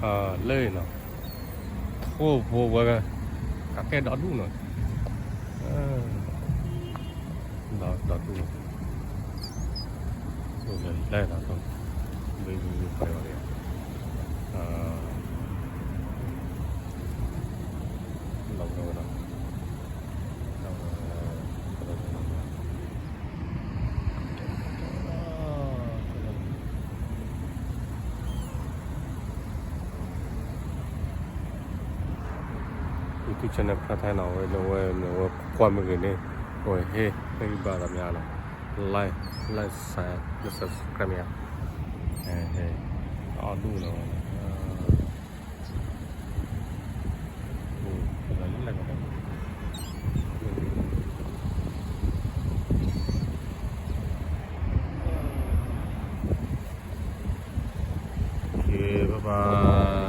လၢနီၤ, ထိၣ်ဖိဝဲ, ကးကဲဒီဒူၣ်နီၤ, ဒီဒူၣ်နီၤ, လဲၤလီၤ, ဘၣ်ဘၣ်ပှဲၤဝဲ, လီၤဝဲနီၤ, လီၤဝဲ YouTube channel ဖျါထဲနီၤ, ဝဲ ဝဲ ဝဲကွၢ်မ့ၢ်ဂ့ၤန့ၣ်, ဝဲဟ့ၣ် ဟ့ၣ်ဂံၢ်ဘါဒီးမ့ၢ်နီၤ, like, like, share, subscribe မ့ၢ်ဧါ, အီၣ်ဒူၣ်နီၤ, ဘၣ်ဘၣ်